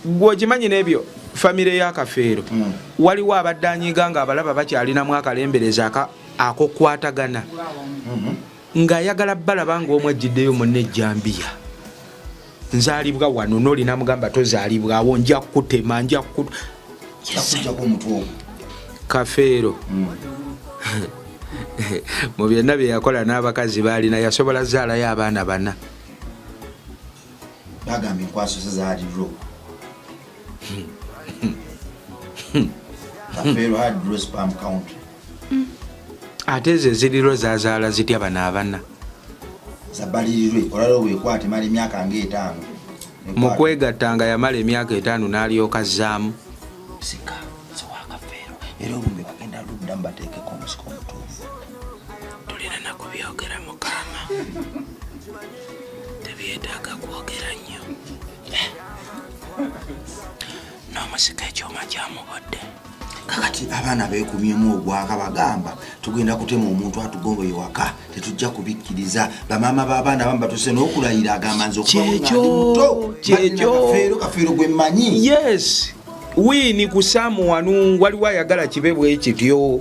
Gwe okimanyi n'ebyo famire ya Kafeero waliwo abadde anyiga nga abalaba bakyalinamu akalembereza akokukwatagana ng'ayagala balaba ng'omu ajjiddeyo munne ejjambiya. Nzaalibwa wano n'oli namugamba tozaalibwawo, nja kukutema, nja Yakujjako omutwe ogwo. Kafeero mu byonna bye yakola n'abakazi baalina yasobola zaalayo abaana bana. Bagamba enkwaso ze zaali raw. Kafeero had raw sperm count. Ate ezo eziriro zazaala zitya bano abana? Zabalirirwe olwaliro bwekwata emala emyaka nga 5. Mu kwegatta nga yamala emyaka 5 n'alyoka azzaamu. Sika siwakafeero era olumbe bagenda luddamu bateekeko omusika omutuufu. Tulina nakubyogera mukama, tebyetaaga kwogera nnyo. N'omusika ekyuma kyamubodde. Kakati abaana beekumyemu ogwaka, bagamba tugenda kutema omuntu atugomboye waka, tetujja kubikkiriza. Bamaama b'abaana abamu batuse n'okulayira, agamba nze okuva bwe nga ndi Kyekyo, muto, kyekyo. Kafeero, Kafeero gwe mmanyi. Yes, wiini ku saamu wanu waliwo ayagala kibe bwe kityo.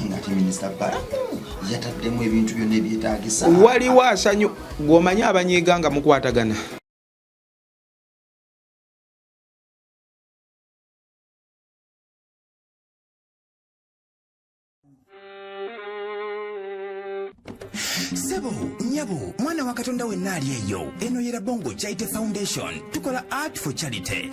Nga ate Minisita Balamu yataddemu ebintu byonna ebyetaagisa. Waliwo asanyu gweomanyi abanyiiga nga mukwatagana. Sebo, nyabo, mwana wa Katonda wenna ali eyo, eno ye Rabongo Charity Foundation. Tukola art for charity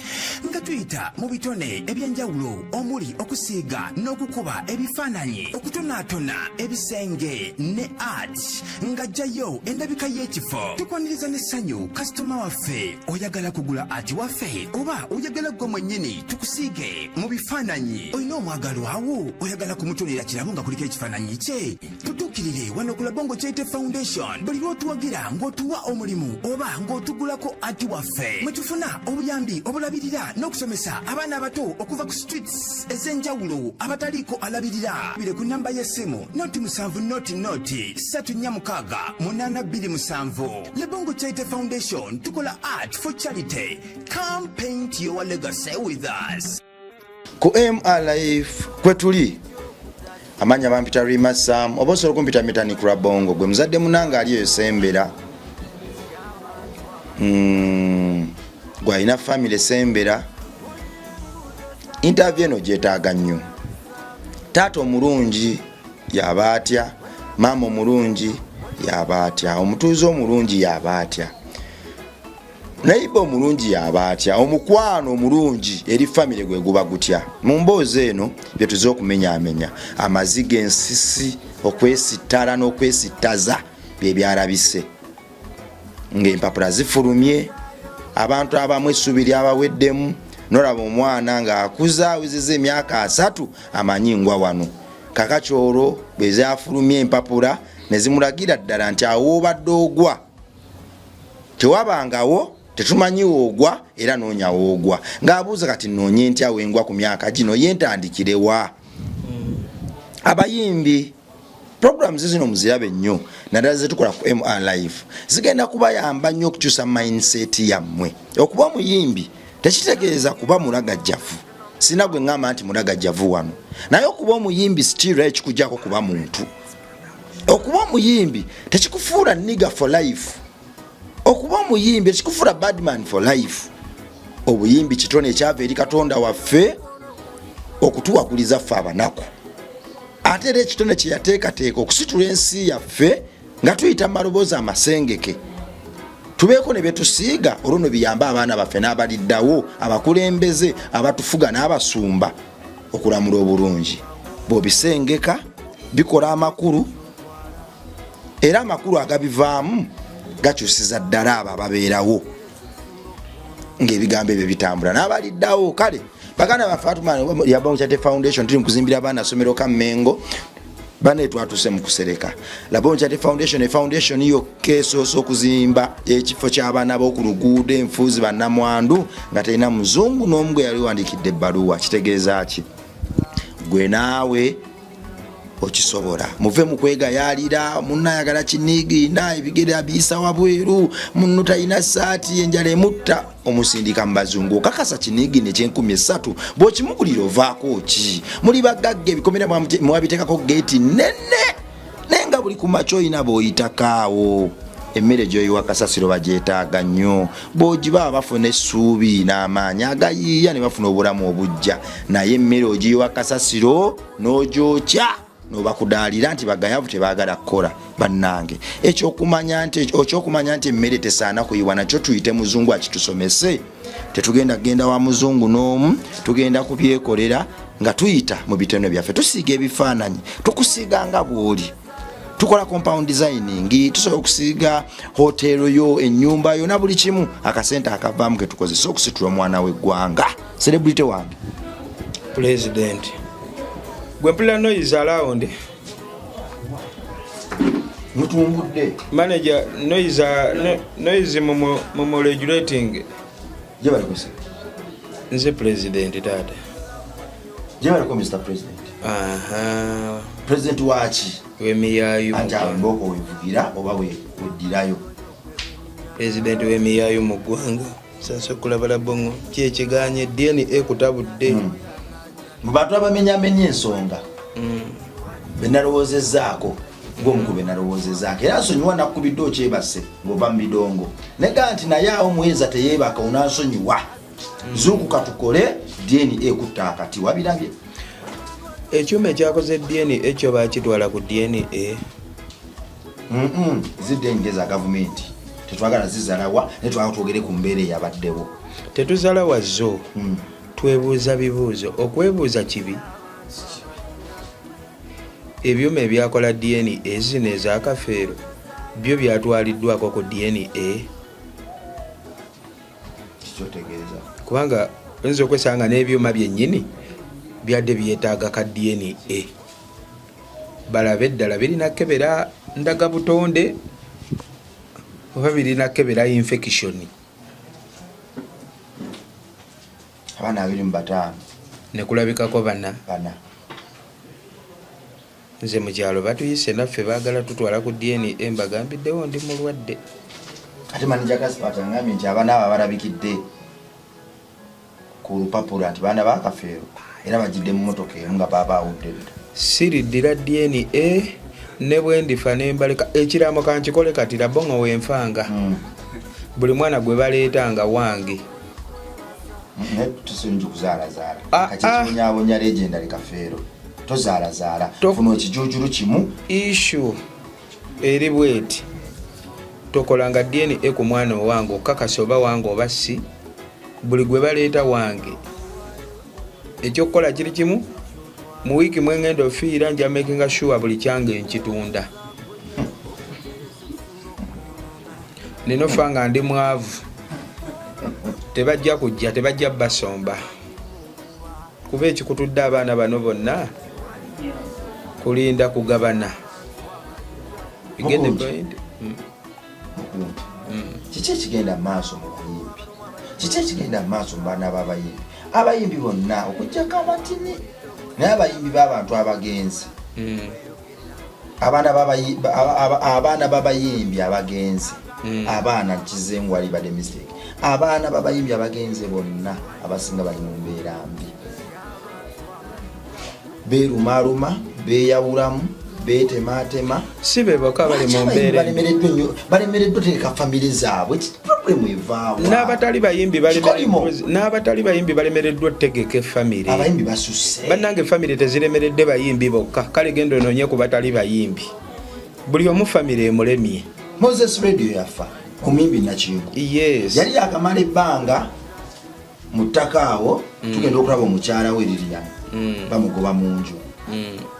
nga tuyita mu bitone ebyenjawulo omuli okusiiga n'okukuba ebifaananyi, okutonaatona ebisenge ne art ng'ajjayo endabika y'ekifo. Tukwaniriza n'essanyu kasitoma waffe. Oyagala kugula art waffe oba oyagala gwe mwennyini tukusiige mu bifaananyi? Olina omwagalwawo oyagala kumutonera kirabo nga kuliko ekifaananyi kye? Tutuukirire wano ku Labongo Charity Foundation. Buli lw'otuwagira ng'otuwa omulimu oba ng'otugulako art waffe, mwe tufuna obuyambi obulabirira n'okusomesa abaana abato okuva ku streets ez'enjawulo abataliiko alabirira. Bire ku namba y'essimu 0 7 0 0 3 4 6 8 2 7. Lebongo Charity Foundation, tukola art for charity. Come paint your legacy with us. Ku MR Life kwe tuli. Amanya bampita Rima Sam, oba osobola okumpita Metanik Rabongo. Gwe muzadde munange ali eyo sembera, gwe alina family sembera. Interview eno gyetaaga nnyo. Taata omulungi yaba atya? Maama omulungi yaba atya? Omutuuze omulungi yaba atya? Neighbour omulungi yaba atya? Omukwano omulungi eri famire gwe guba gutya? Mu mboozi eno byetuze okumenyaamenya amaziga, ensisi, okwesittala n'okwesittaza bye byalabise ng'empapula zifulumye. Abantu abamu essuubi lyabaweddemu, nolaba omwana ng'akuza awezezza emyaka 30 amanyi ngwa wano. Kakati olwo bwe zafulumye empapula ne zimulagira ddala nti awo obadde ogwa tewabangawo, tetumanyi woogwa era noonya woogwa, ng'abuuza kati noonye ntya wengwa ku myaka gino, ye ntandikirewa? Abayimbi, programs zino muzirabe nnyo, naddala zetukola ku MR Life, zigenda kubayamba nnyo okukyusa mindset yammwe. Okuba omuyimbi tekitegeeza kuba mulagajjavu. Sina gwe ŋŋamba nti mulagajjavu wano, naye okuba omuyimbi still ekikujjako kuba muntu. Okuba omuyimbi tekikufuula nigga for life. Okuba omuyimbi tekikufuula badman for life. Obuyimbi kitone ekyava eri Katonda waffe okutuwakuliza ffe abanaku, ate era ekitone kyeyateekateeka okusitula ensi yaffe nga tuyita mu maloboozi amasengeke, tubeeko ne betusiiga, olwo no biyambe abaana baffe n'abaliddawo, abakulembeze abatufuga n'abasumba okulamula obulungi. Bw'obisengeka bikola amakulu, era amakulu agabivaamu gakyusiza ddala abo ababeerawo ng'ebigambo ebyo bitambula n'abaliddawo. Kale baganda baffe, Yabongo Charity Foundation tuli mukuzimbira abaana somero ka Mengo. Bane twatuse mu kusereka Labongo Charity Foundation, e foundation yokka esoose okuzimba ekifo ky'abaana b'oku luguudo, enfuuzi, bannamwandu, nga terina muzungu n'omu gwe yali wandikidde ebbaluwa. Kitegeeza ki? Gwe naawe Okisobola. Muve mu kwegayaalira. Munno ayagala kiniigiina, ebigere abiyisa wabweru, munno talina saati, enjala emutta, omusindika mu bazungu. Okakasa kiniigiina ekyenkumi esatu bw'okimugulira ovaako ki? Muli bagagga, ebikomera mwabiteekako geeti nene, naye nga buli ku makya olina bw'oyitakaawo. Emmere gy'oyiwa kasasiro bagyetaaga nnyo. Bw'ogibawa bafuna essuubi n'amaanyi agayiiya ne bafuna obulamu obujja. Naye emmere ogiyiwa kasasiro n'ogyokya nobakudaalira nti bagayavu, tebaagala kukola. Bannange, ekyokumanya nti emmere tesaana kuyiwa nakyo, tuyite muzungu akitusomese. Tetugenda kugenda wa muzungu n'omu, tugenda kubyekolera nga tuyita mu bitone byaffe. Tusiiga ebifaananyi, tukusiiga nga bw'oli, tukola compound designing, tusobola okusiiga hotero yo, ennyumba yo na buli kimu. Akasente akavaamu ketukozesa okusitula omwana w'eggwanga. Celebrity wange. President, gwe mpulira noise around. Mutumbudde. Manager, noise, noise mumu regulating. Gye balikose. Nze president, taata. Gye baliko, Mr President. Aha. President waki? W'emiyayu mu Anti awo ggwanga. Embooko wevugira oba weddirayo. President w'emiyayu mu ggwanga, sanse okulabala bongo kyekiganye DNA kutabudde. Mu bantu abamenyamenya ensonga benalowoozezaako, gwomuku benalowoozezaako, era nsonyiwa nakubidde okyebase ng'ova mu bidongo, nega nti naye awo muweza teyeebaka, onansonyiwa. Zuukuka tukole DNA kutta akati, wabirabye. Ekyuma ekyakoze DNA ekyo bakitwala ku DNA? Zidde nge za gavumenti, tetwagala zizalawa, naye twagala twogere ku mbeera eyabaddewo. Tetuzalawa zo. Twebuuza bibuuzo. Okwebuuza kibi? Ebyuma ebyakola DNA zino ezakafeero byo byatwaliddwako ku DNA? Kikyotegeeza? Kubanga oyinza okwesanga n'ebyuma byennyini byadde byetaaga ka DNA, balabe eddala birina kebera ndagabutonde oba birina kebera infection. Abaana 25. Nekulabikako bana. Bana. Nze mukyalo batuyise naffe, baagala tutwala ku DNA, mbagambiddewo ndi mulwadde. Ate manager Gaspar angambye nti abaana abo abalabikidde ku lupapula nti baana bakafeero, era bagidde mu motoka emu nga babaawudde dda. Siriddira DNA ne bwe ndifa nembaleka. Ekiraamo kankikole kati, labongo wenfanga, buli mwana gwe baleetanga wange. Naye tusingi kuzaalazaala. Ah, ah. Kakikibonyabonya legendary Kafeero, tozaalazaala. Funa ekijuujulu kimu. Issue eri bweti: tokolanga DNA ku mwana owange okukakasa oba wange oba si. Buli gwe baleeta wange. Ekyokukola kiri kimu: mu wiiki mwengenda ofiira, nja makinga sure buli kyange nkitunda. Nina ofa nga ndi mwavu, tebajja kujja, tebajja basomba, kuba ekikutudde abaana bano bonna kulinda kugabana. You get the Mukunji. point? Mukunji, kiki ekigenda mu maaso mu bayimbi? Kiki ekigenda mu maaso mu baana b'abayimbi? Abayimbi bonna okugjako abatini, naye abayimbi b'abantu abagenzi, abaana b'abayimbi abagenzi, abaana kizengu wali badde mistake, abaana b'abayimbi abagenzi bonna abasinga bali mu mbeera mbi, beerumaluma, beeyawulamu, beetematema. Si be bokka bali mu Lwaki abayimbi mbeera embi. balemereddwa nnyo, balemereddwa otereka famire zaabwe? Problem evaawa? N'abatali bayimbi Kikolimo. n'abatali bayimbi balemereddwa otegeka efamire. Abayimbi basusse. Bannange, famire teziremeredde bayimbi bokka. Kale genda onoonye ku batali bayimbi, buli omu famire emulemye. Moses Radio yafa, omuyimbi Nakingu. Yes. Yali yakamala ebbanga mu ttaka awo, tugenda okulaba omukyala we Lilian bamugoba mu nju.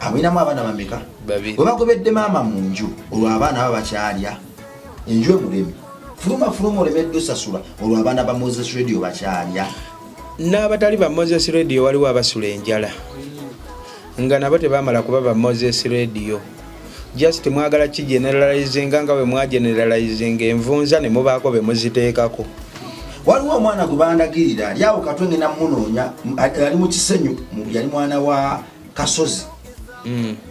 Abulinamu abaana bameka? Babiri. Bwe bagobedde maama mu nju, olwo abaana baba bakyalya? Enju emulemi, fuluma fuluma, olemedde osasula, olwo abaana ba Moses Radio bakyalya? N'abatali ba Moses Radio waliwo abasula enjala nga nabo tebamala kuba ba Moses Radio. Just mwagala kigeneralizinga nga bwe mwageneralizinga envunza ne mubaako be muziteekako. Waliwo omwana gwe bandagirira ali awo, katwe ngenda munoonya, ali mu Kisenyu, yali mwana wa Kasozi.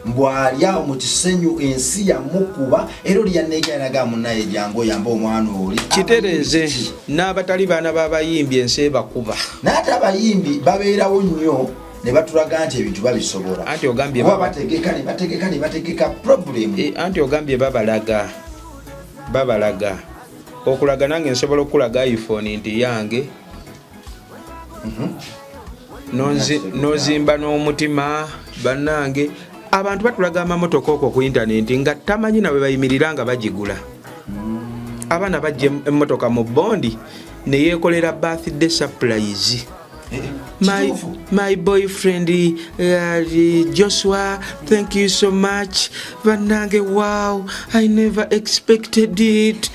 Mbwali awo mu kisenyu, ensi yamukuba, era oli yanneegera munaye, jangu oyambe omwana oli. Kitereeze, n'abatali baana b'abayimbi ensi ebakuba. Naye ate abayimbi babeerawo nnyo ne batulaga nti ebintu babisobola. Anti ogambye Oba bategeka ne bategeka ne bategeka problem. Anti ogambye babalaga, babalaga okulaga. Nange nsobola okukulaga iPhone nti yange. Nozimba n'omutima. Bannange, abantu batulaga amamotoka okwo ku intaneti nga tamanyi nawe bayimirira nga bagigula. Abaana bajja emmotoka mu bondi neyekolera birthday surprise. Kituufu. My boyfriend, Joshua, thank you so much. Bannange, wow, I never expected it.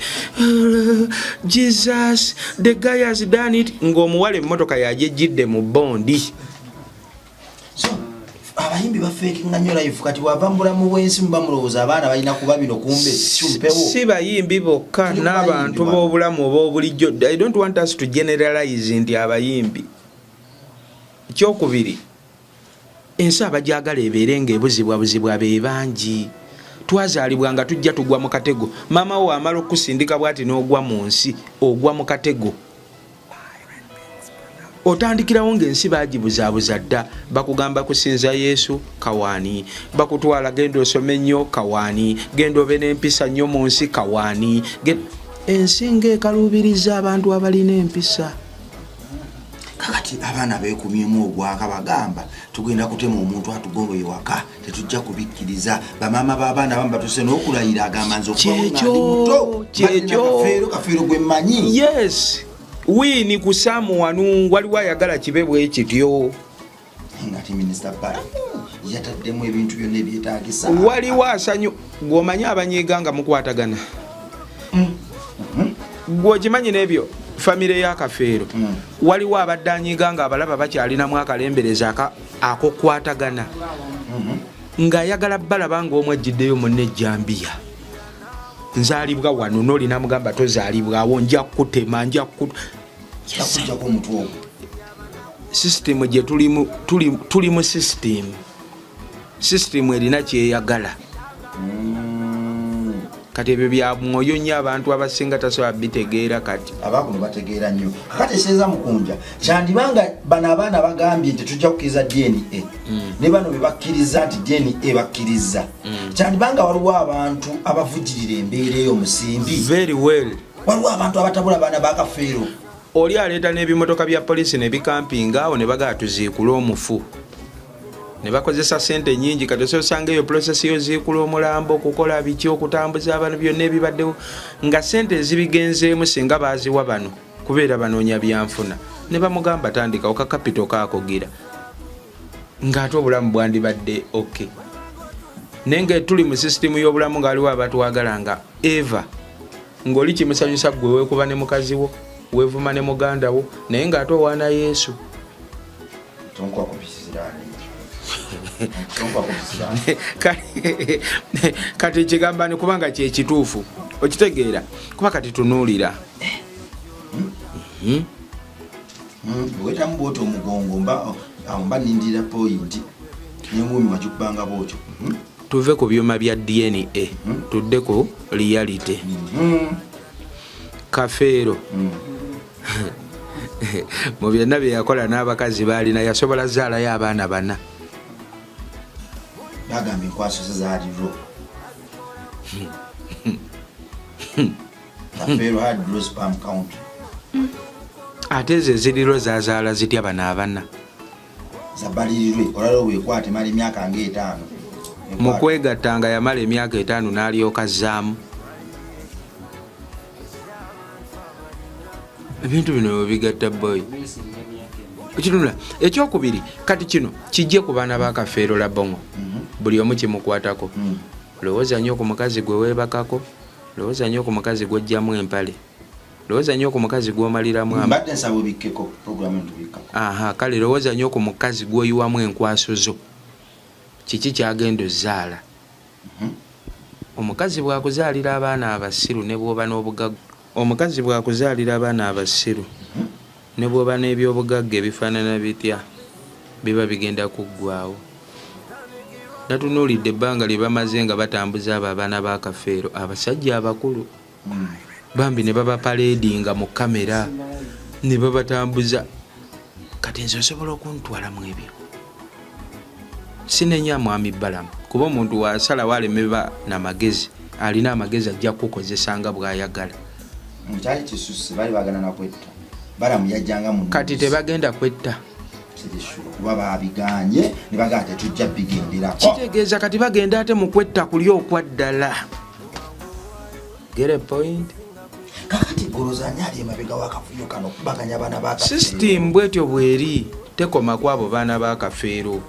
Jesus, the guy has done it. Ng'omuwala emmotoka yajejjidde mu bondi. So abayimbi bafeekinga nnyo life. Kati bwava mu bulamu bw'ensi, muba mulowooza abaana balina kuba bino, kumbe kimpewo. Si bayimbi bokka, Tuli ku n'abantu bayimbi. b'obulamu obw'obulijjo. I don't want us to generalize nti abayimbi. Ekyokubiri, ensi abajagala ebeere ng'ebuzibwabuzibwa be bangi. Twazaalibwa nga tujja tugwa mu katego. Maama wo amala okukusindika bw'ati n'ogwa mu nsi, ogwa mu katego, otandikirawo ng'ensi bagibuzaabuza dda. Bakugamba kusinza Yesu, kawaani. Bakutwala, genda osome nnyo, kawaani. Genda obe n'empisa nnyo mu nsi, kawaani. Ensi ng'ekaluubiriza abantu abalina empisa. Kakati abaana beekumyemu ogwaka, bagamba tugenda kutema omuntu atugombe ewaka, tetujja kubikkiriza. Bamaama b'abaana bamu batuse n'okulayira, agamba nze okuva nga ndi Kyekyo, muto kyekyo. Kafeero, Kafeero gwe mmanyi. Yes, wiini kusaamu wanu waliwo ayagala kibe bwe kityo. Nga ti Minisita Bale yataddemu ebintu byonna ebyetaagisa. Waliwo asanyu gwomanyi abanyiiga nga mukwatagana, gwokimanyi n'ebyo famire y'Akafeero. Waliwo abadde anyiiga nga abalaba bakyalinamu akalembereza akokukwatagana, ng'ayagala balaba ng'omu ajjiddeyo munne ejjambiya. Nzaalibwa wano, nooli namugamba tozaalibwawo, nja kukutema, nja Yakujjako omutwe ogwo. Sisitimu gye tulimu, tuli mu sisitimu. Sisitimu erina kyeyagala. Kati ebyo bya mwoyo nnyo, abantu abasinga tasobola bitegeera kati. Abakuno bategeera nnyo. Kakati eseeza mukunja, kyandibanga bano abaana bagambye nti tujja kukkiriza DNA, ne bano be bakkiriza nti DNA bakkiriza, kyandibanga waliwo abantu abavugirira embeera eyo musimbi. Very well. Waliwo abantu abatabula abaana bakafeero. Oli aleeta n'ebimotoka bya polisi ne bikampinga awo ne bagaa tuziikule omufu, ne bakozesa sente nyingi. Kati osobola osanga eyo process yoziikula omulambo, okukola biki, okutambuza abantu, byonna ebibaddewo nga sente ezibigenzeemu singa baziwa bano, kubeera banoonya byanfuna, ne bamugamba tandikawo ka capital kakugira ng'ate obulamu bwandibadde ok. Naye nga tuli mu sisitimu y'obulamu nga waliwo abatwagala nga eva ng'oli kimusanyusa gwe weekuba ne mukazi wo, weevuma ne muganda wo, naye ng'ate owaana Yesu. Tonkwako bisiraani, tonkwako bisiraani. Kati kigamba ni kubanga kyekituufu, okitegeera, kuba kati tunuulira. Wetamu bwoti omugongo, mba awo mba nindirira point nenguumi wagikubanga bwotyo. Tuve ku byuma bya DNA, tudde ku reality. Kafeero mu byonna bye yakola n'abakazi baalina, yasobola zaalayo abaana bana. Bagamba enkwaso ze zaali raw. Kafeero had low sperm count. Ate ezo eziriro zazaala zitya bano abana? Zabalirirwe olwaliro bwekwata emala emyaka nga 5. Mu kwegatta nga yamala emyaka 5 n'alyoka azzaamu. Ebintu bino webigatta boy ekitunula ekyokubiri. Kati kino kijje ku baana ba Kafeero Labongo, buli omu kimukwatako. Lowooza nnyo ku mukazi gwe weebakako, lowooza nnyo ku mukazi gw'ojjamu empale, lowooza nnyo ku mukazi gw'omaliramu Mbadde nsaba obikkeko programu eno, tubikkako. Aha, kale lowooza nnyo ku mukazi gw'oyiwamu enkwaso zo, kiki kyagenda ozaala. Omukazi bw'akuzaalira abaana abasiru ne bw'oba n'obugagga, omukazi bw'akuzaalira abaana abasiru ne bw'oba n'ebyobugagga ebifaanana bitya, biba bigenda kuggwawo. Natunuulidde ebbanga lye bamaze nga batambuza abo abaana ba Kafeero, abasajja abakulu bambi, ne babapaledinga mu kamera ne babatambuza. Kati nze osobola okuntwalamu ebyo? Sinenya mwami Balamu, kuba omuntu wasalawo alemeba namagezi, alina amagezi ajja kukukozesa nga bw'ayagala. Kyali kisusse, bali bagana nakwetta. Balamu yajjanga mu Kati tebagenda kwetta. Kirishuka kuba babiganye ne bagamba tetujja bigenderako. Kitegeeza kati bagenda ate mu kwetta kuli okwaddala. Get a point? Kakati golozanya ali emabega wakavuyo kano okubaganya abaana ba Kafeero. System bwetyo bweri, tekoma ku abo baana ba Kafeero.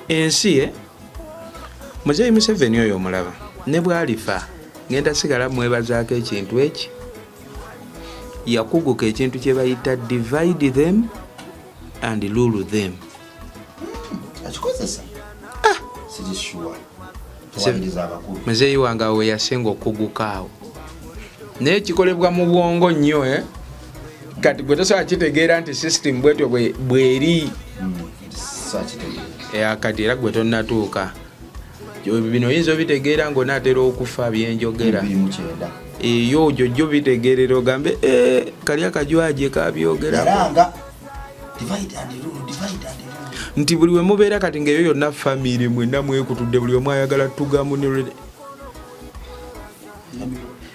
Ensi e Muzeeyi Museveni oyo omulaba ne bwalifa, ngenda sigala mwebazaako ekintu eki yakuguka, ekintu kye bayita "divide them and rule them". Akikozesa sirishuwa tewaliriza abakulu. Muzeeyi wange awo we yasinga okuguka awo, naye kikolebwa mu bwongo nnyo, eh? Kati gwe tosobola kitegeera nti system bwetyo bweri. Sakitegeera. Kati era gwe tonnatuuka bino oyinza obitegeera ng'onaatera okufa byenjogera. 29. Eyo jojjo bitegeerera ogambe, "Eh, kali akajwaje kabyogerako." Era nga divide and rule, divide and rule. Nti buli we mubeera kati ngaeyo yonna famire mwenna mwekutudde, buli omu ayagala tugamu.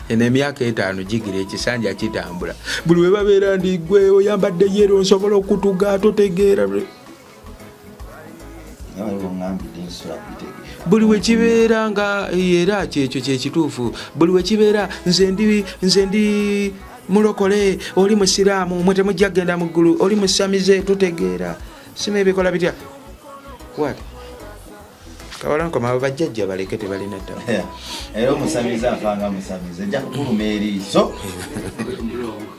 Eno emyaka 5 gigira ekisanja kitambula, buli we babeera ndi gwe oyambadde yero nsobola okutuga totegeera. Nga waliwo ŋŋambidde nsobola kubitegeera. Buli we kibeera nga era kyekyo kyekituufu, buli we kibeera nze ndi mulokole, oli musiraamu, mwe temujja kugenda mu ggulu, oli musamize totegeera, sima ebikola bitya. What kawala nkoma abo bajjajja baleke, tebalina ttaka. Era omusamize afanga musamize, ejja kukuluma eriiso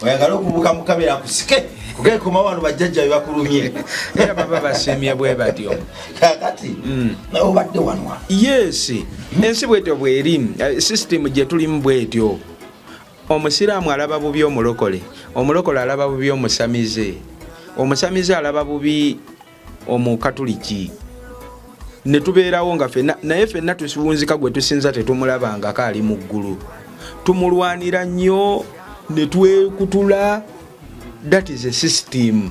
oyagala okubuka mu kamera akusike kugekoma wano bajjajja bebakulumye. Era baba basiimye bwe batyo. Kakati obadde wano wano. Yes, ensi bwetyo bweri, system gye tulimu bwetyo. Omusiraamu alaba bubi omulokole, omulokole alaba bubi omusamize, omusamize alaba bubi omukatuliki, ne tubeerawo nga fenna, naye fenna tuwunzika gwe tusinza tetumulabangako ali mu ggulu, tumulwanira nnyo ne twekutula. That is a system.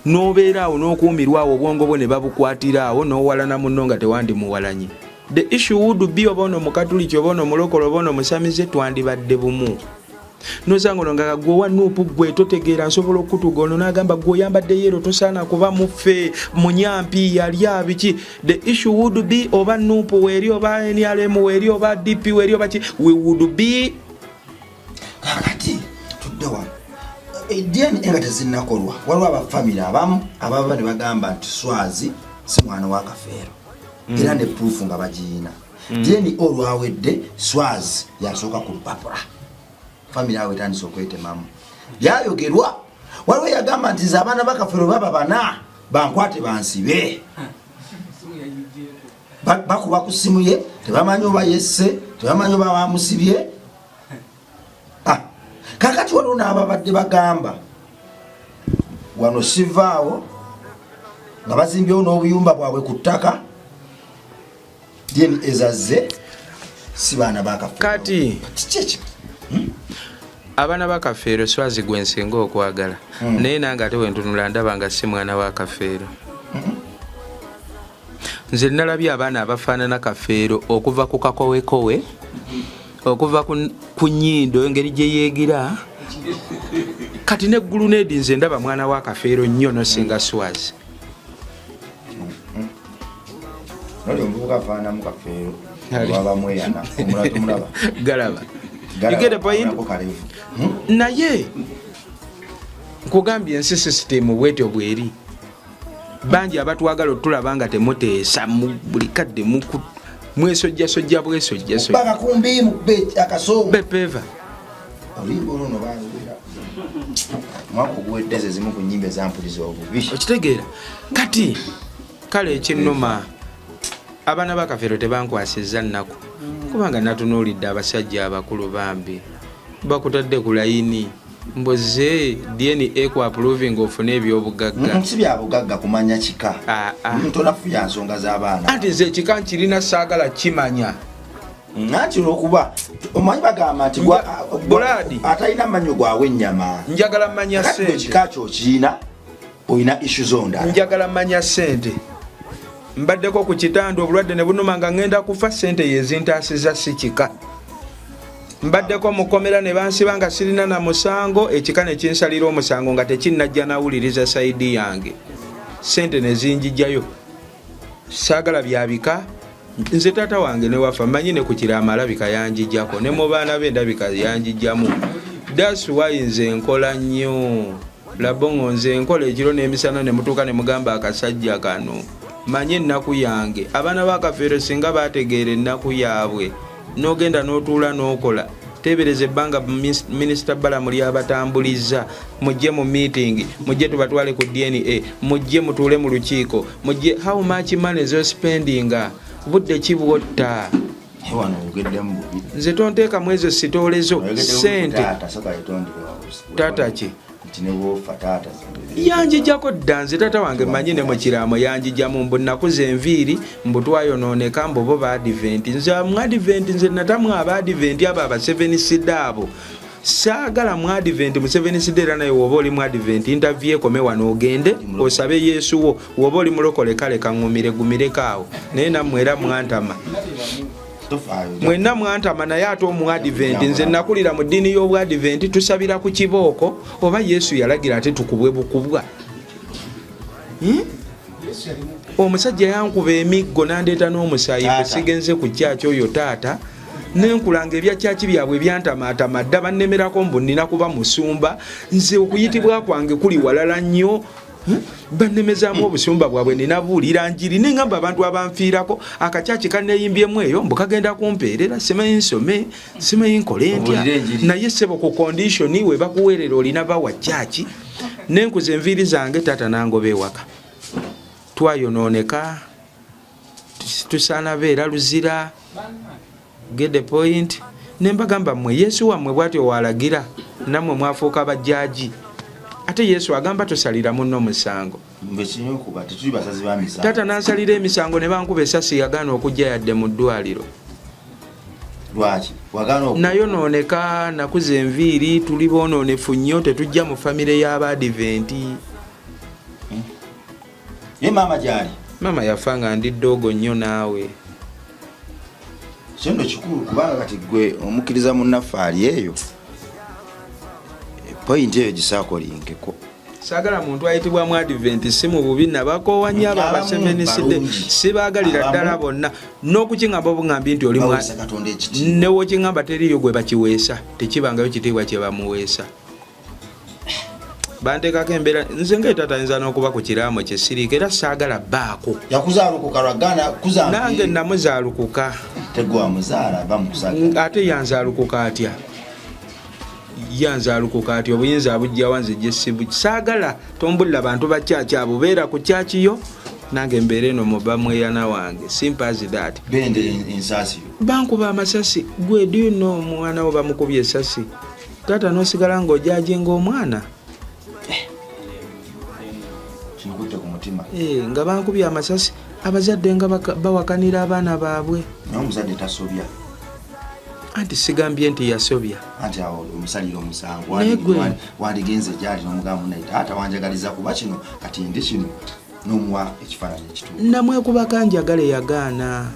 N'obeera awo n'okuumirwa awo, obwongo bwo ne babukwatira awo, n'owalana munno nga tewandimuwalanye. The issue would be oba ono mukatuliki, oba ono mulokole, oba ono musamize, twandibadde bumu. Nosanga ono nga gwe owa NUP, gwe totegeera, nsobola okutuga ono n'agamba gwe oyambadde yero tosaana kuba muffe munyampi yalya biki. The issue would be oba NUP weeri, oba NRM weeri, oba DP weeri, oba ki, we would be Kakati tudde wano. DNA nga tezinnakolwa, waliwo abafamire abamu ababa ne bagamba nti Swazi si mwana wa Kafeero, era ne proof nga bagiyina. DNA olwawedde, Swazi yasooka ku lupapula. Famire awo etandise okwetemamu byayogerwa. Waliwo yagamba nti nze abaana bakafeero baba bana bankwate bansibe. Bakuba ku simu ye, tebamanyi oba yesse, tebamanyi oba bamusibye. Ah, kakati waliwo n'ababadde bagamba wano sivaawo nga bazimbyewo n'obuyumba bwabwe ku ttaka. DNA ezazze si baana bakafeero. Kati Kiki ekyo? Abaana ba Kafeero, Swazi gwe nsinga okwagala, naye nange ate wentunula ndaba nga si mwana wa Kafeero. Nze nalabye abaana abafaanana Kafeero okuva ku kakowekowe, okuva ku nyindo, engeri gye yeegira kati neggulu nedi. Nze ndaba mwana wa Kafeero nnyo nosinga Swazi. Noli omuvubuka afaananamu Kafeero wabamweyana omulala tumulaba. Galaba. You get the point? Abalako kalevu. Naye nkugambye ensi system bwetyo bweri. Bangi abatwagala otulaba nga temuteesa buli kadde mwesojjasojja bwesojjasojja. Bakakumbi mukube akasongo. Bepeva. Oluyimba olwo no balubera mwaka oguwedde, ze zimu ku nyimba ezampuliza obubi. Okitegeera? Kati kale ekinnuma, abaana ba Kafeero tebankwasizza nnaku, kubanga natunuulidde abasajja abakulu bambi bakutadde ku layini. Mbuze DNA ku approving ofune ebyobugagga. Si byabugagga, kumanya kika. Ah, ah. Tonafuya nsonga z'abaana. Anti nze ekika nkirina, saagala kimanya. Anti olwokuba omanyi bagamba nti Buladi. Atalina mannyo gwawe ennyama. Njagala manya Kati gwe sente. ekika kyo okirina, olina issue zondala. Njagala manya sente. Mbaddeko ku kitanda, obulwadde ne bunuma nga ŋŋenda kufa, sente yezintaasiza, si kika. Mbaddeko mukomera ne bansiba nga sirina na musango, ekika ne kinsalira omusango nga tekinnajja nawuliriza side yange, sente ne zinjijjayo. Saagala byabika. Nze taata wange newafa manyi ne ku kiraamo alabika yanjijjako, ne mu baana be ndabika yanjijjamu. That's why nze nkola nnyo, Labongo. Nze nkola ekiro n'emisana ne mutuuka ne mugamba akasajja kano manye ennaku yange. Abaana bakafeero singa bategeera ennaku yaabwe, n'ogenda n'otuula n'okola. Teebereza ebbanga Minisita Balamu lyabatambuliza: mujje mu meeting, mujje tubatwale ku DNA, mujje mutuule mu lukiiko, mujje. How much money zospendinga? Budde ki bwotta? Wano oyogeddemu bubi. Nze tonteekamu ezo sitoolezo. Oyogeddemu. Sente. Taata, soka yetondere. Taata ki? Nti ne bwofa taata. Yanjijjako dda. Nze taata wange manyi ne mu kiraamo yanjijjamu, mbu nakuza enviiri, mbu twayonooneka, mbu bo baadiventi. Nze mu Advent, nze natamu abaadiventi abo aba Seventh Day abo. Saagala mu Advent, mu Seventh Day. Era naye woba oli mu Advent, interview ekome wano, ogende osabe Yesu wo. Woba oli mulokole, kale kaŋŋumire gumireko awo, naye nammwe era mwantama. Tofaayo. Mwenna mwantama. Naye ate omuadiventi, nze nakulira mu ddiini y'obwadiventi, tusabira ku kibooko. Oba Yesu yalagira ate tukubwe bukubwa? Hmm? Omusajja yankuba emiggo nandeeta n'omusaayi. Taata. Sigenze ku kyaki oyo taata, nenkulanga ebya kyaki byabwe byantamaatama dda. Bannemerako mbu nina kuba musumba. Nze okuyitibwa kwange kuli walala nnyo. Hmm? Bannemezaamu obusumba bwabwe, ninabuulira njiri, neŋamba abantu abanfiirako akakyaki kaneyimbyemu eyo mbu kagenda kumpeerera, simanyi nsome, simanyi nkole ntya. Obuulire enjiri. Naye sebo, ku condition we bakuweerera olina bawa kyaki. Nenkuza enviiri zange, taata nangoba ewaka. Twayonooneka, tusaana beera luzira. Get the point? Nembagamba, mmwe Yesu wammwe bwatyo walagira, nammwe mwafuuka bajjaaji. Ate Yesu agamba tosalira munno musango. Mbe kinyokuba tetuli basazi ba misango. Taata nansalira emisango ne bankuba esasi, yagaana okujja yadde mu ddwaliro. Lwaki wagaana Nayonooneka, nakuza enviiri, tuli boonoonefu nnyo, tetujja mu famire y'abaadiventi. Ye maama gyali? Maama yafa nga ndi ddoogo nnyo naawe. Kyo nno kikulu, kubanga kati gwe omukkiriza munnaffe ali eyo, point eyo gisaakolinkeko. Saagala muntu ayitibwa mu Advent. Si mu bubi, nabakoowa nnyo abo. Abamu Aba Seventh Day balungi. sibaagalira Abamu ddala bonna. N'okukiŋŋamba obuŋŋambi nti oli Baweesa Katonda ekitiibwa. Newokiŋŋamba teriiyo gwe bakiweesa, tekibangayo kitiibwa kye bamuweesa. Banteekako embeera. Nze nga taata ayinza n'okuba ku kiraamo kye siriiko, era saagala baako. Yakuzaalukuka lwagaana kuza. Nange namuzaalukuka. Tegwe wamuzaala, ava mu kusaaga. Ate yanzaalukuka atya? Yanzaalukuka atya? Obuyinza abujjawa? Nze gye sibu saagala. Tombulira bantu ba kyaki abo. Beera ku kyaki yo, nange mbeera eno muba mweyana wange. Simple as that. Bende ensaasi yo. Bankuba amasasi. Gwe duno omwana wo bamukubye esasi, taata nosigala ng'ojajinga omwana. Kinkutte ku mutima. Eh, nga bankubye amasasi, abazadde nga bawakanira abaana baabwe. Naye omuzadde tasobya. Anti sigambye nti yasobya. Anti awo omusalira omusango. Naye gwe- Wandigenze gyali nomugamba, naye taata wanjagaliza kuba kino, kati ndi kino, nomuwa ekifaananyi ekituufu. Namwekubako njagala, yagaana.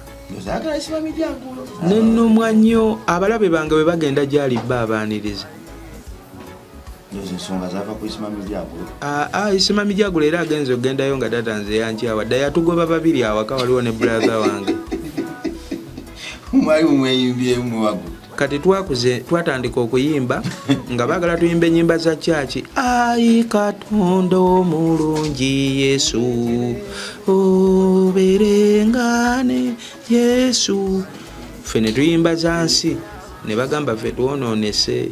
Ayagala isiba miryango. Nenumwa nnyo. Abalabe bange bwe bagenda gyali, bba abaaniriza. Ezo ensonga zava ku isima miryango. Aa, Isima Mijagulo era agenza okugendayo nga taata nze yankyawa dda, yatugoba babiri awaka, waliwo ne brother wange. Mwali mumweyimbyemu muwagu. Kati twakuze, twatandika okuyimba nga baagala tuyimba enyimba za kyaki. Ayi Katonda omulungi Yesu, oberengane Yesu. Ffe ne tuyimba za nsi, ne bagamba ffe twonoonese.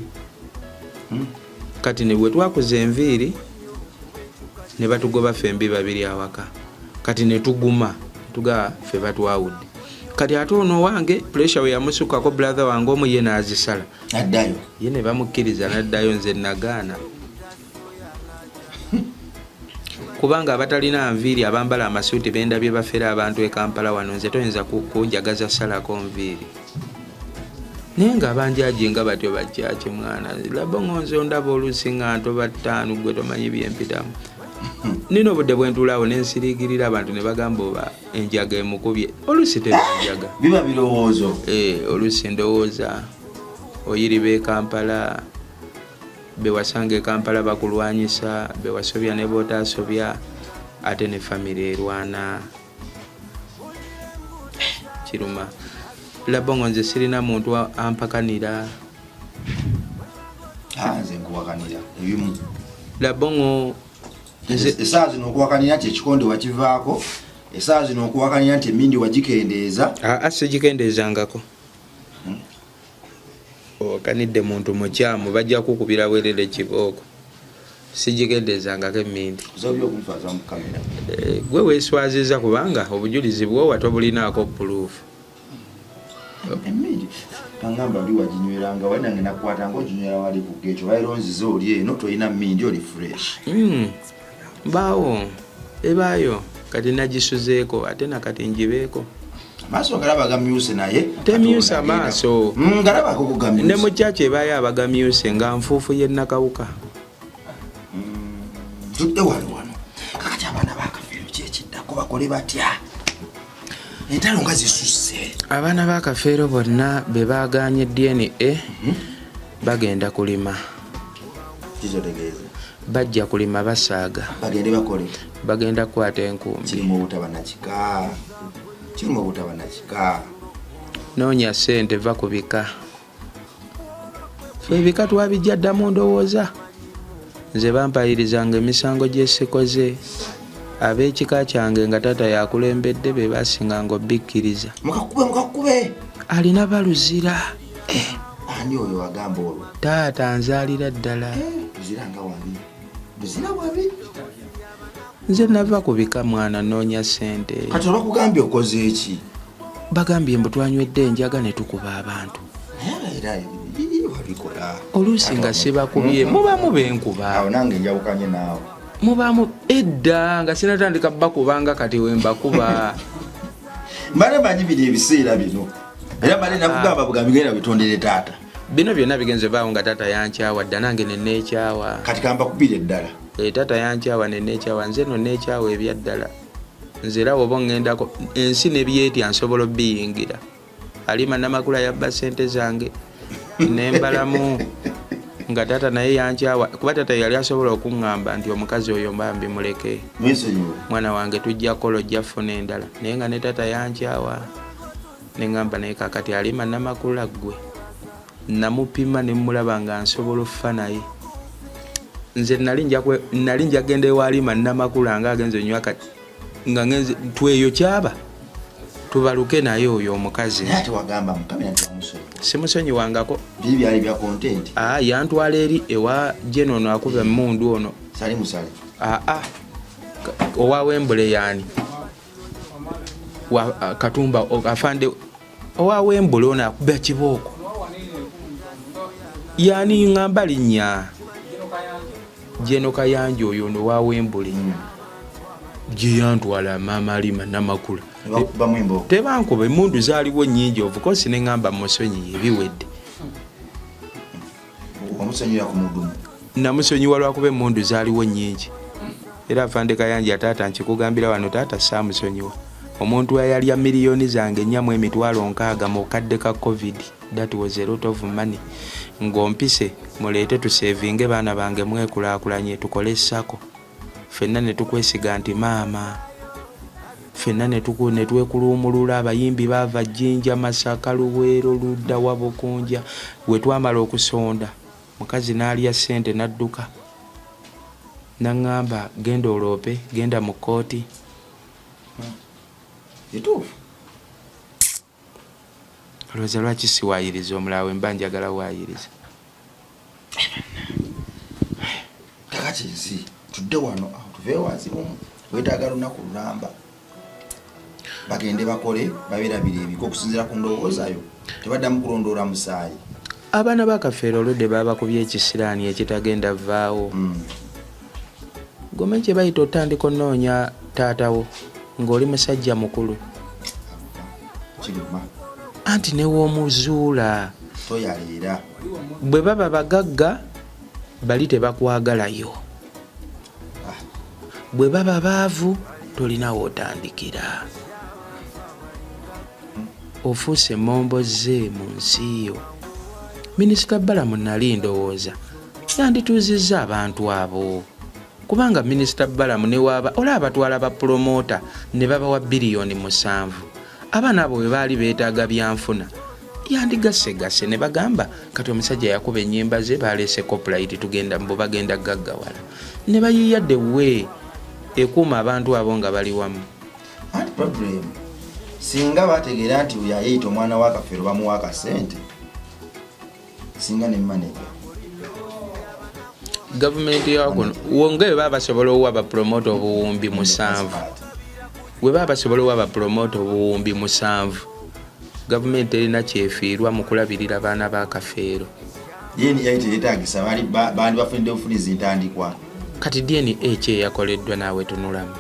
Kati ne bwe twakuza enviiri ne batugoba ffembi babiri awaka. Kati ne tuguma tugaa ffe batwawudde. Kati ate ono wange pressure we yamusukkako, brother wange omu ye n'azisala. Addayo. Ye ne bamukkiriza n'addayo, nze nagaana, kubanga abatalina nviiri abambala amasuuti bendabye bafera abantu e Kampala wano. Nze toyinza kunjagaza salako nviiri, naye nga abanjaji nga batyo bajjaki. Mwana Labongo, nze ondaba oluusi nga ntoba 5, gwe tomanyi byempitamu. Nina obudde bwentuulaawo nensiriikirira abantu ne bagamba oba enjaga emukubye. Oluusi tebanjaga. Biba birowoozo. Eh, oluusi ndowooza oyiriba e Kampala, bewasanga e Kampala bakulwanyisa, bewasobya ne bootasobya, ate ne famire erwana, kiruma. Labongo, nze sirina muntu ampakanira. Ah, nze nkuwakanira ebimu. Labongo, nze Esaawa zino okuwakanira nti ekikonde wakivaako, esaawa zino okuwakanira nti emindi wagikendeeza. Aa, sigikendeezangako. Owakanidde muntu mukyamu, bajja kukubira bwerere kibooko. Sigikendeezangako emindi. Zobya okunswaza mu kamera. Eh, gwe weeswaziza kubanga obujulizi bwowa tobulinaako proof. Emindi kangamba oli waginyweranga wali, nange nakukwata nga oginywera wali ku geekyo, baira onzize oli eno tolina mindi, oli fresh. Baawo ebaayo, kati nagisuzeeko ate nakati ngibeeko. Amaaso galaba gamyuse naye. Temyusa maaso. Galabako kugamyuse. Ne mu kyaki ebaayo abagamyuse nga nfuufu y'ennakawuka. Tudde wano wano kakati, abaana bakafeero kyekiddako bakole batya? Entalo nga zisusse. Abaana ba Kafeero bonna be baagaanye DNA bagenda kulima. Kikyotegeeza? Bajja kulima basaaga. Bagende bakole. Bagenda kukwata enkumbi. Kirimu obutaba nakika, kirimu obutaba nakika. Noonya ssente, va ku bika. Fe ebika twabijja ddamu. Ndowooza nze bampayirizanga emisango gyesikoze. Ab'ekika kyange nga taata yakulembedde be basinganga obikkiriza. Mukakube, mukakube. Alina baluzira. Ani oyo wagamba olwo? Taata nzaalira ddala. Luzira nga wabi, luzira wabi. Nze nava ku bika, mwana, noonya ssente. Kati olwakugambye okoze eki? Bagambye mbu twanywedde enjaga ne tukuba abantu. Naye era wabikola. Oluusi nga sibakubye, mubamu benkuba. Awo nange njawukanye naawe. Mubamu edda nga sinatandika bakubanga, kati wembakuba. Mbale manyi bino ebiseera bino, era mbale nakugamba bugambi genda wetondere taata. Bino byonna bigenze baawo nga taata yankyawa dda, nange neneekyawa. Kati kamba kubira eddala. Eh, taata yankyawa neneekyawa, nze no neekyawa ebyaddala. Nze era woba oŋŋendako ensi nebyetya nsobola obiyingira. Alima Namakula yabba sente zange nembalamu nga taata naye yankyawa, kuba taata yali asobola okuŋŋamba nti omukazi oyo mbambi muleke. Mwesonyiwe. Mwana wange, tujja kola, ojja funa endala. Naye nga ne taata yankyawa, neŋŋamba naye kakati Alima Namakula ggwe namupima nemulaba nga nsobola okufa naye. Nze nali njagenda ewa Alima Namakula nga agenze onywa kati nga ngenze tweyo kyaba tubaluke naye oyo omukazi. Naye ate wagamba mukamera nti wamusonyiwa. Simusonyiwangako. Biri byali bya content. Aa, yantwala eri ewa jeno ono akuba emundu ono. Sali musale. Aa, owa Wembule yaani wa Katumba afande owa Wembule ono akuba kibooko yaani, ŋŋamba linnya Jeno Kayanja, oyo ono owa Wembule gye yantwala maama Alima Namakula. Nebakubamu embooko. Tebankuba, emundu zaaliwo nnyingi of course, neŋŋamba musonyiye, ebiwedde. Wamusonyiwa ku mudumu? Namusonyiwa lwakuba emundu zaaliwo nnyingi. Era afande Kayanja, taata, nkikugambira wano, taata saamusonyiwa. Omuntu ayalya miliyoni zange 4 mu 60,000 mu kadde ka COVID, that was a lot of money, ng'ompise muleete tusevinge baana bange mwekulaakulanye tukole sako ffenna ne tukwesiga nti maama ffenna ne twekuluumulula. Abayimbi baava Jjinja, Masaka, Luweero, ludda wa Bukunja. We twamala okusonda, mukazi n'alya ssente n'adduka, naŋŋamba genda oloope, genda mu kkooti. Kituufu. Olowooza lwaki siwaayiriza omulala we mba njagala waayiriza? Kakati nsi tudde wano awo tuve wansi mumu, wetaaga lunaku lulamba. Bagende bakole, babeerabira ebika okusinziira ku ndowoozayo, tebaddamu kulondoola musaayi. Abaana ba Kafeero olwedde babakubye ekisiraani ekitagenda vaawo. Gome kye bayita otandika onoonya taatawo ng'oli musajja mukulu. Kiruma. Anti new'omuzuula toyaleera. Bwe baba bagagga bali tebakwagalayo, bwe baba baavu tolina w'otandikira, ofuuse emmombozze mu nsi yo. Minisita Balamu nali ndowooza yandituuzizza abantu abo, kubanga Minisita Balamu ne waaba olaba batwala bapulomoota ne babawa 7 biliyoni, abaana abo bwe baali beetaaga byanfuna yandigasegasse ne bagamba kati omusajja yakuba ennyimba ze baleese copyright, tugenda mbu bagenda gaggawala ne bayiiya we ekuuma abantu abo nga bali wamu. Anti problem singa bategeera nti oyo ayeyita omwana wa Kafeero bamuwa akasente, singa ne manager. Gavumenti yakuno wonga bwe baba basobola owa bapromota 7,000, bwe baba basobola owa bapromota 7,000, gavumenti erina kyefiirwa mu kulabirira baana ba Kafeero. Ye yali teyetagisa, bandi bafunidde bufunizi ntandikwa. Kati DNA ki eyakoleddwa naawe tunulamu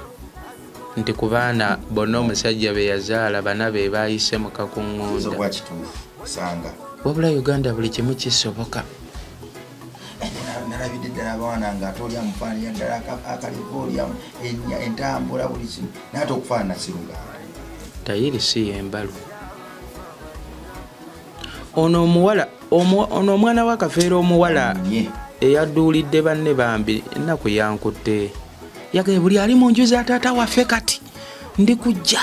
nti ku baana bonna omusajja be yazaala bana be baayise mu Kiyinza kakuŋŋunda. okuba kituufu osanga. Wabula Uganda buli kimu kisoboka. Nalabidde ddala abaana nga ate oli amufaananira ddala akalevu, oli entambula, buli kimu, naye ate okufaanana si luganda. Tayiri si yembalu. Ono omuwala ono omwana wa Kafeero omuwala Nye. Eyadduulidde banne bambi ennaku yankutte, yagaye buli ali mu nju za taata waffe kati ndi kujja.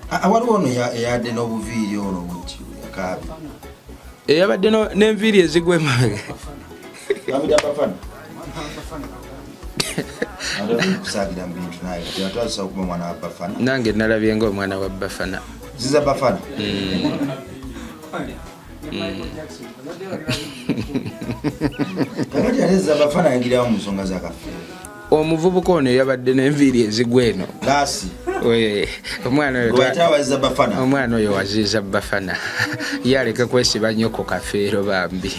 Ah, waliwo ono eyadde n'obuviiri ono buti yakaabi. Eyabadde n'enviiri ezigwa emabega. Bamuyita Bafana. Ate kusaagira mu bintu naye kati ate asobola okuba omwana wa Bafana. Nange nalabye nga omwana wa Bafana. Ziza Bafana. Kakati ate Ziza Bafana ayingirawo mu nsonga za Kafeero? Omuvubuka ono eyabadde n'enviiri ezigwa eno. Laasi. Omwana oyo. Gwe bayita abaziza Bafana. Omwana oyo waziiza Bafana, ye aleke kwesiba nnyo ku Kafeero bambi.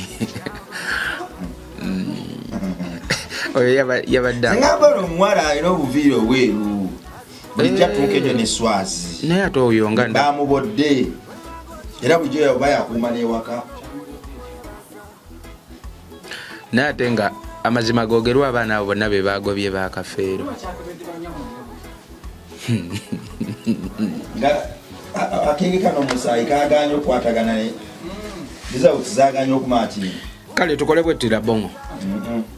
Oyo yabadde Ngamba ono omuwala alina obuviiri obweru bulijjo atuuka enyo ne swazi. Naye ate oyo nga Bamubodde era bulijjo oba yakuuma n'ewaka. Naye ate nga amazima googerwa, abaana abo bonna be bagobye bakafeero. Nga akenge kano omusaayi kaganye okukwatagana ne results zaganye okumakinga. Kale tukole bwettira bongo.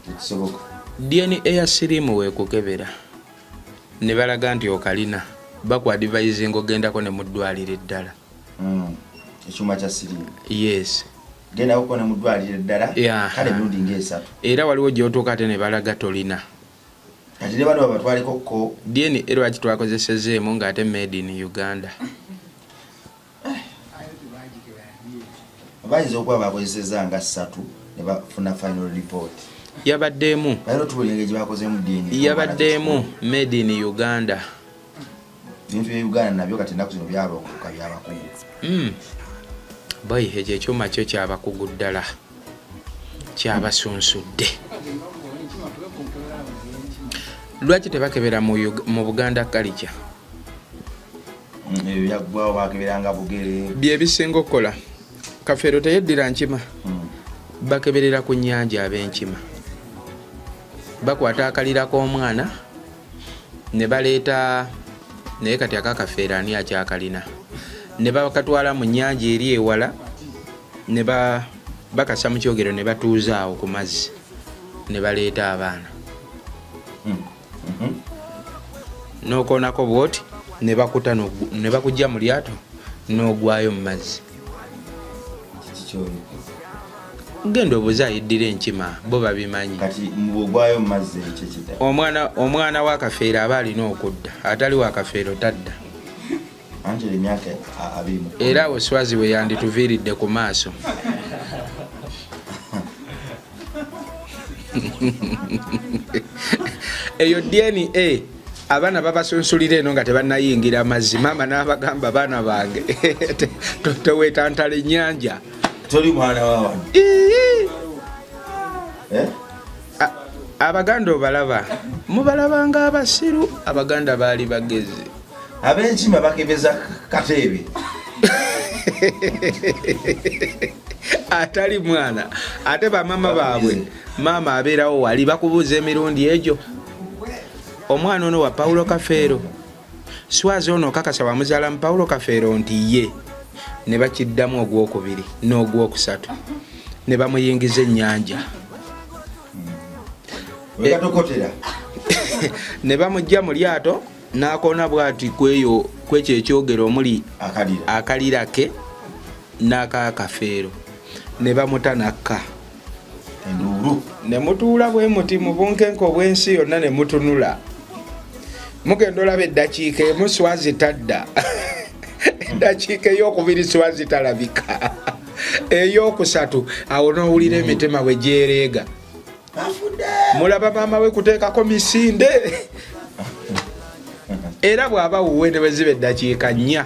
Tekisoboka. DNA ya siriimu weekukebera ne balaga nti okalina, bakuadvisinga ogendako ne mu ddwaliro eddala. Ekyuma kya siriimu? Yes. Gendako ne mu ddwaliro eddala. Kale emirundi ngaesatu. Era waliwo gyotuuka ate ne balaga tolina. Kati ne bano babatwaleko ko. DNA lwaki twakozesezeemu ng'ate made in Uganda? Bayinza okuba bakozeseza nga ssatu ne bafuna final report. Yabaddeemu. Balina otubuulira engeri gye bakozeemu DNA. Yabaddeemu made in Uganda. Ebintu bya Uganda nabyo kati ennaku zino byalongoka, byabakugu. Boy, ekyo ekyuma kyo kyabakugu ddala, kyabasunsudde. Lwaki tebakebera mu Buganda culture? Ebyo byaggwawo, bakeberanga bugere. Byebisinga okukola. Kafeero teyeddira nkima. Bakeberera ku nnyanja ab'enkima, bakwata akalira k'omwana ne baleeta, naye kati akakafeero ani akyakalina, ne bakatwala mu nnyanja eri ewala ne bakasa mu kyogero ne batuuza awo ku mazzi ne baleeta abaana. N'okoonako bwoti ne bakuta ne bakujja mu lyato n'ogwayo mu mazzi. Kiki kyoyo? Genda obuze ayiddira enkima, bo babimanyi. Kati bwogwayo mu mazzi ekyo ekida? Omwana wa Kafeero aba alina okudda, atali wa Kafeero tadda. Anti emyaka 20. Era awo swazi we yandituviiridde ku maaso. Eyo DNA. Abaana babasunsulira eno nga tebannayingira mazzi, maama n'abagamba, baana bange, tewetantala ennyanja. Toli mwana wa wano. Eh? Abaganda obalaba, mubalabanga abasiru. Abaganda baali bagezi. Ab'enkima bakebeza kateebe. Atali mwana ate bamama baabwe, maama abeerawo wali bakubuuza emirundi egyo, omwana ono wa Paulo Kafeero, Swazi ono okakasa wamuzaala mu Paulo Kafeero? Nti ye. Ne bakiddamu ogwokubiri n'ogwokusatu ne bamuyingiza ennyanja. Wekatokotera. Ne bamujja mu lyato n'akoona bwati kweyo kwekyo ekyogero omuli akalira, akalira ke n'akakafeero, ne bamuta nakka. Enduulu. Ne mutuula bwe muti mu bunkenke obw'ensi yonna ne mutunula, mugenda olaba eddakiika emu Swazi tadda, eddakiika eyokubiri Swazi talabika, eyokusatu awo n'owulira emitima bwe gyereega. Afudde. Mulaba maama we kuteekako misinde, era bw'aba wuwe ne bwe ziba eddakiika 4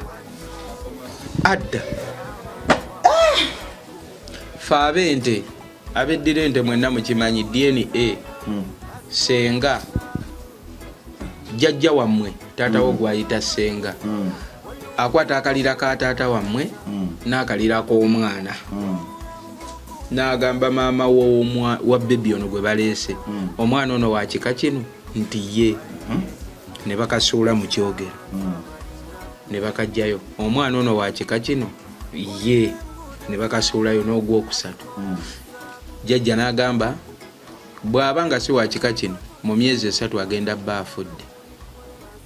adda. Fe ab'ente, abeddira ente, mwenna mukimanyi DNA. Senga jjajja wammwe, taata wo gwayita senga, akwata akalira ka taata wammwe n'akalira k'omwana, n'agamba maama wa baby ono gwe baleese, omwana ono wa kika kino? Nti ye. Ne bakasuula mu kyogero, ne bakajjayo. Omwana ono wa kika kino? Ye. Ne bakasuulayo n'ogwokusatu. Jjajja n'agamba, bw'aba nga si wa kika kino, mu myezi 3 agenda bba afudde,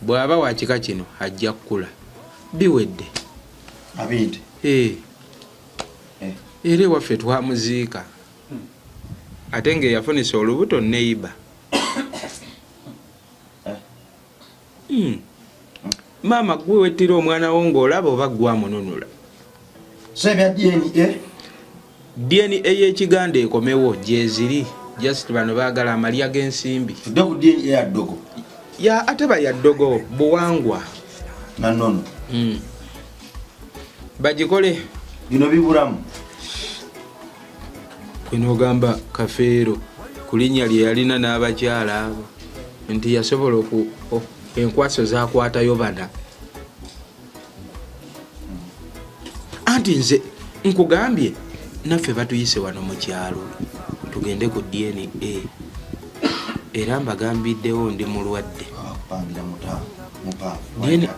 bw'aba wa kika kino ajja kukula. Biwedde. Abindi. Eh. Eh. Era ewaffe twamuziika, ate ng'eyafunisa olubuto neiba. Maama, gwe wettira omwana wo ng'olaba oba gwe amununula? So ebya DNA. DNA y'ekiganda ekomewo, gyeziri, just bano baagala amalya g'ensimbi. Tudde ku DNA ya ddogo. Ya ate ba ya ddogo buwangwa. Nanono. Bagikole. Bino bibulamu. Kwenogamba Kafeero ku linnya lye yalina n'abakyala abo nti yasobola oku enkwaso zakwatayo bana. Anti nze nkugambye, naffe batuyise wano mu kyalo tugende ku DNA, era mbagambiddewo ndi mulwadde. Abakupangira muta mupa. DNA.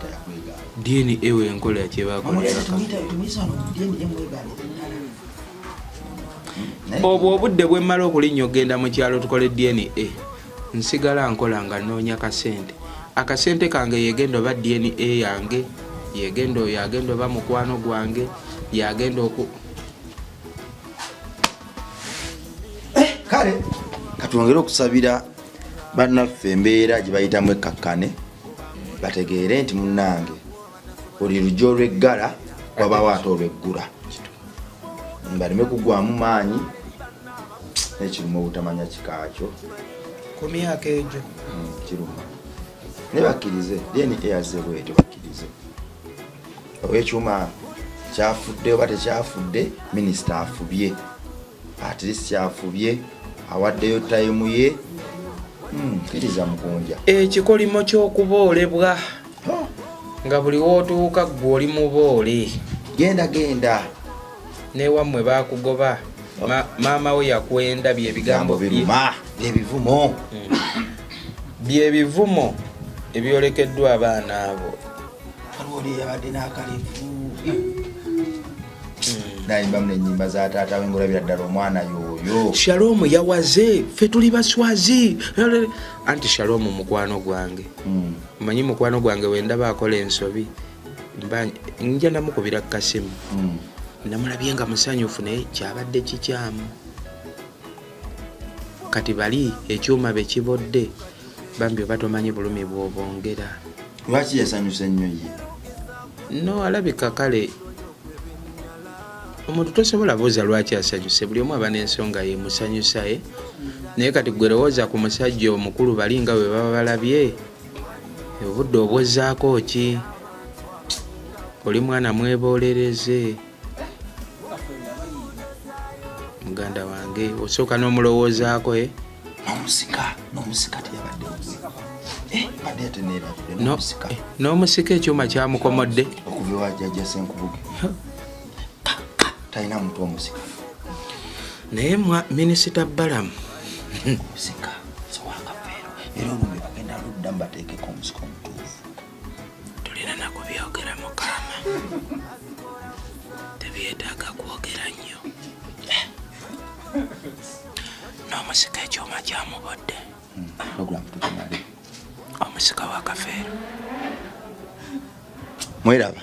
DNA wenkola kyebakolera. Obwo obudde bwemmala okulinnya okugenda mu kyalo tukole DNA, nsigala nkola nga nnoonya kasente. Akasente kange yegenda oba DNA yange yegenda, oyo agenda oba mukwano gwange yagenda oku Kale katwongere okusabira bannaffe embeera gye bayitamu ekkakkane, bategeere nti munnange buli lujja olw'eggala wabawo ate olw'eggula, baleme kugwamu maanyi nekiruma obutamanya kikaakyo. Ku myaka egyo. Kiruma, naye bakkirize DNA yazze bwetyo, bakkirize owekyuma kyafudde oba tekyafudde. Minisita afubye, at least kyafubye, awaddeyo time ye. Kkiriza mukunja. Ekikolimo ky'okuboolebwa, nga buli wootuuka ggwe oli muboole. Genda genda. Newammwe bakugoba. Maama we yakwenda, byebigambo. Bigambo biruma, ebivumo. Byebivumo ebyolekeddwa abaana abo. Waliwo oli eyabadde n'akalevu nayimbamu nenyimba za taata we, ngaolabira ddala omwana yoyo. Shalomu yawaze, ffe tuli baswazi. Anti Shalomu mukwano gwange. Omanyi mukwano gwange wendaba akola ensobi, mba nja namukubira kukasimu. Namulabye nga musanyufu, naye kyabadde kikyamu. Kati bali ekyuma bekibodde, bambi, oba tomanyi bulumi bwobongera. Lwaki yasanyuse nnyo ye? No, alabika kale omuntu tosobola buuza lwaki asanyuse, buli omu aba n'ensonga yemusanyusa ye. Naye kati gwe lowooza ku musajja omukulu, bali nga bwe baba balabye. Obudde obwozzaako ki? Oli mwana mweboolereze muganda wange, osooka n'omulowoozaako eh? N'omusika, n'omusika teyabadde eh, badde ateneerabidde n'omusika. Eh, n'omusika ekyuma kyamukomodde okuva ewa jjajja Ssenkubuge, talina muntu omusika. Naye Minisita Balamu omusika sowakafeero era olumbe bagenda ludda mubateekeko omusika omutuufu. Tulina nakubyogera mukama, tebyetaaga kwogera nnyo. N'omusika ekyuma kyamubodde. Program tutumale. Omusika wa Kafeero. Mweraba.